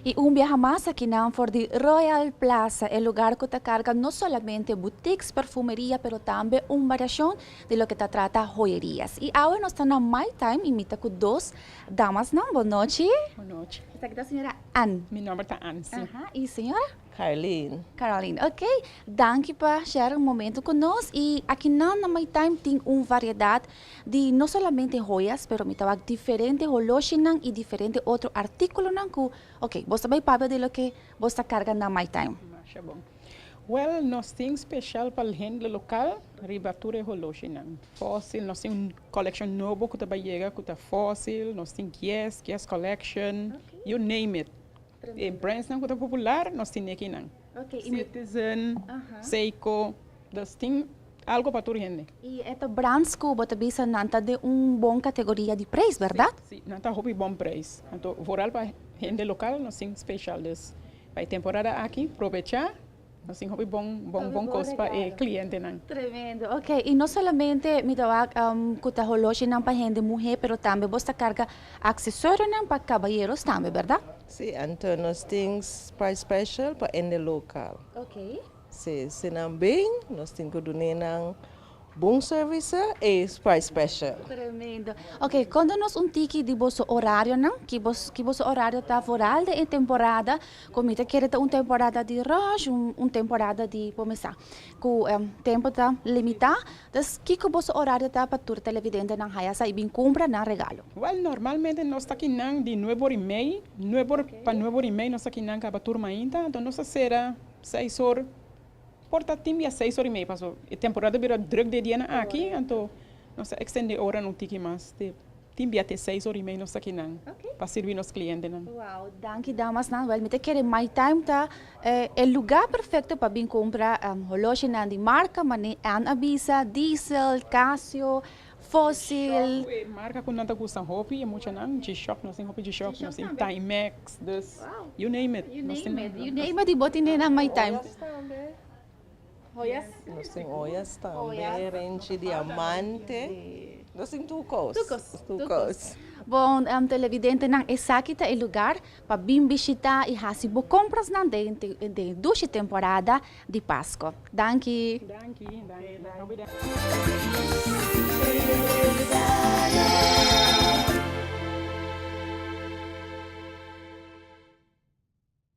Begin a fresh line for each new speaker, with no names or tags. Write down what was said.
Y un biaha mas akinan for di Royal Plaza, e lugar cu ta carga no solamente boutiques, perfumeria, pero tambe un variacion di loke ta trata joyerias. Y awe nos ta na My Time y mi ta cu dos damasnan. Bon nochi.
Bon nochi.
Esaki ta señora Ann.
Mi nomber ta Ann, si.
Aha, y señora?
Carlene.
Caroline, ok. Danki pa share un momento cu nos. Y akinan na My Time tin un variedad di no solamente joyas, pero mi ta wak diferente holoshinan y diferente otro articulonan cu, ok, bos ta bay papia di loke bos ta carga na My Time.
Masha bon. Well, nos tin special pa hende local riba tur e holoshinan. Fossil, nos tin un coleccion nobo cu ta bay yega cu ta Fossil, nos tin Guess, Guess Collection, you name it. E brandsnan cu ta popular, nos tin ekinan. Citizen, Seiko, dus tin algo pa tur hende.
Y e ta brands cu bo ta bisa nan ta den un bon categoria di prijs, berdad?
Si, nan ta hopi bon prijs. Anto vooral pa hende local nos tin special. Dus pa e temporada aki probecha, nos tin hopi bon bon bon cos pa e clientenan.
Tremendo, ok. Y no solamente mi ta wak cu ta holoshinan pa hende muhe, pero tambe bos ta carga accesorionan pa cabayeros tambe, berdad?
Si, anto nos tin price special pa hende local.
Ok.
Si, si nan bin, nos tin cu dun'e nan bon service y price special.
Tremendo. Ok, conta nos un tiki di boso horarionan, ki bos ki boso horario ta vooral den e temporada cu mi ta kere ta un temporada di rush, un un temporada di por mesa cu tempo ta limita, dus kico boso horario ta pa tur televidentenan haya sa y bin cumpra nan regalo?
Wel, normalmente nos ta kinan di nuebe or y mei, nuebe or pa nuebe or y mei nos ta kinan caba tur mainta, anto nos ta cera Seis or, por ta tin bia seis or y mei paso e temporada bira druk de dianan aki, anto nos ta extende oranan un tiki mas te tin bia te seis or y mei nos ta kinan pa sirbi nos clientenan.
Wow, danki damasnan. Wel mi ta kere My Time ta e lugar perfecto pa bin cumpra holoshinan di marca mane Ann a bisa, Diesel, Casio, Fossil.
G-Shock e marca cu nan ta gusta hopi e muchanan, G-Shock, nos tin hopi G-Shock, nos tin Timex, dus you name it.
You name it, you name it y bo tin na My Time.
Joyas tambe.
Joyas?
Nos tin joyas tambe, renchi diamante, nos tin tur cos.
Tur cos.
Tur cos.
Bon televidentenan esaki ta e lugar pa bin bishita y haci bo comprasnan den den dushi temporada di Pasco. Danki.
Danki, danki.